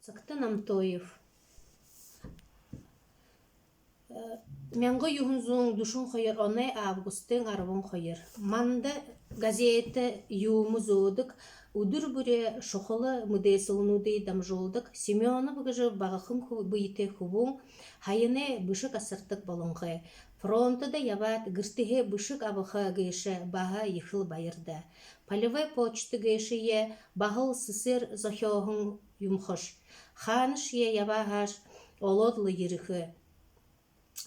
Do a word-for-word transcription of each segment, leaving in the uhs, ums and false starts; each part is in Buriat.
Сагта Намтоев. Э, мянга юһэн зуун дүшэн хоёр оной августын арбан хоёр. Манда газетэ юумэ зөөдэг, үдэр бүри шухала мэдээсэлнүүдые дамжуулдаг Семёнов гэжэ багахан хү-, бэетэй хүбүүн һаянай бэшэг асардаг болонхой. Фронтдо ябаад, гэртэһээ бэшэг абаха гээшэ баһа ехэл баяр даа. Полевой почта гээшые баһал сэсээр зохёоһон юм хаш. Хаанашье ябаа һааш, олоод лэ ерэхэ.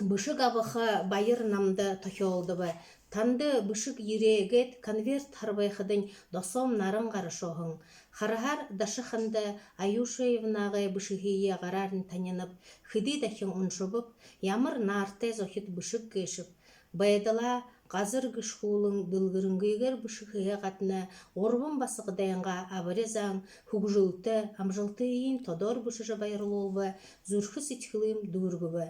Бэшэг абаха баяр намда тохёолдобо. Танда бэшэг ерээ гээд конверт харбайхадань, досоом наран гарашоо һэн. Хараһаар Дашаханда Аюшеевнагай бэшэһые гараарнь танинаб, хэды дахин уншабаб, ямар наартай зохид бэшэг гээшэб. Байдалаа газар гэшхүүлэн дэлгэрэнгыгээр бэшэхэһээ гадна гурбан басагадайнгаа абари зан, хүгжэлтэ, амжалтыень тодоор бэшэжэ баярлуулба, зүрхэ сэдьхэлыем дүүргэбэ.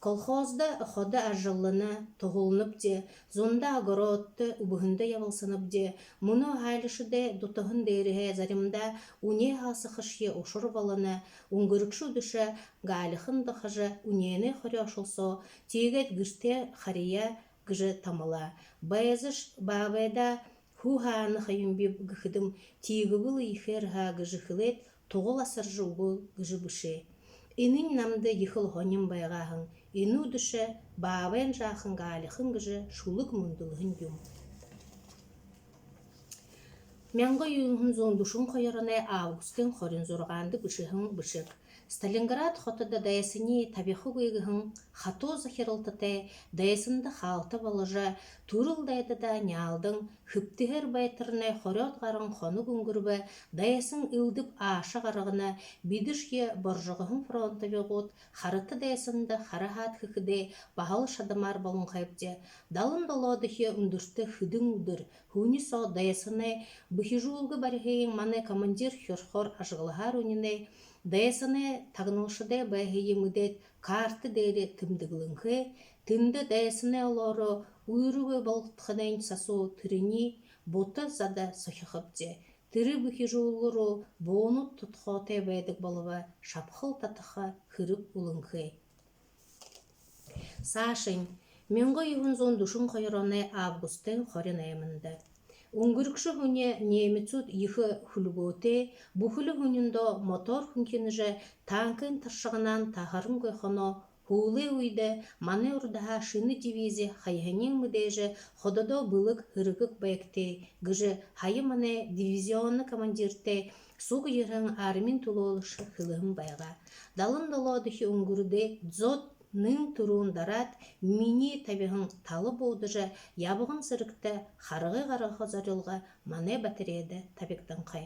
Колхоздо ходо ажаллана, туһалнабди, зундаа огородто, үбһэндэ ябалсанабди, мүнөө һаалишадай дутаһан дээрэһээ заримдаа үнеэ һаасахашье ушар болоно, үнгэрэгшэ үдэшэ гаалихан дахажа, үнеэнэй хорёо ошолсоо, тиигээд гэртээ харая гэжэ тамалаа. Байзаш, баабайдаа хуу һаана ха юм биб гэхэдэм, тиигэбэл ехээр һаа гэжэ хэлээд, тугал асаржа үгөөл гэжэ бэшээ. Энэнь намда ехэл һонин байгаа һэн. Энэ үдэшэ баабайн жаахан гаалихан гэжэ шүлэг мүндэлһэн юм. Мянга юһэн зуун дүшэн хоёр оной августын хорин зургаанда бэшэһэн бэшэг. Сталинград хотодо дайсаниие табихагүй гэһэн хатуу захиралтатай, дайсанда хаалта боложо, түрэл дайдадаа няалдан, хэбтэһээр байтарнай хорёод гаран хоног үнгэрбэ, дайсан элдэб ааша гаргана, бидэшье боржогоһон фронтовигууд харата дайсанда хара һаад хэхэдээ баһал шадамаар болонхойбди. Далан долоодохи үндэртэ хэдэн үдэр, һүни соо дайсанай бэхижүүлгэ бариһыень манай командир хёрхоор ажаглаһаар үнинэй. Дайсанай тагналшадай байһые мэдээд, карта дээрэ тэмдэглэнхэй. Тэндэ дайсанай олоороо үүргэ болотхонойнь сасуу тэрэниие бута зада сохихобди. Тэрэ бэхижүүлгэ руу буунууд тодхоотой байдаг болобо, шабхал татаха хэрэг үлэнхэй. Саашань, мянга юһэн зуун дүшэн хоёр оной августын хорин найманда. Үнгэрэгшэ һүни немецүүд ехэ хүлгөөтэй, бүхэли һүниндөө мотор хүнхинэжэ, танкын таршаганаан таһарангүй хоноо, һүүлэй үедэ манай урдаһаа шэнэ дивизи хаяһаниинь мэдээжэ, хододоо бэлэг һэргэг байгты гэжэ һая манай дивизионно командиртай суг ерэһэн армиин түлөөлэгшэ хэлэһэн байгаа. Далан долоодохи үнгэрдөө зод нэн түрүүн дараад, минии табиһан тала буудажа, ябаган сэрэгтэ харгы гаргаха зорилго манай батарейда табигданхай.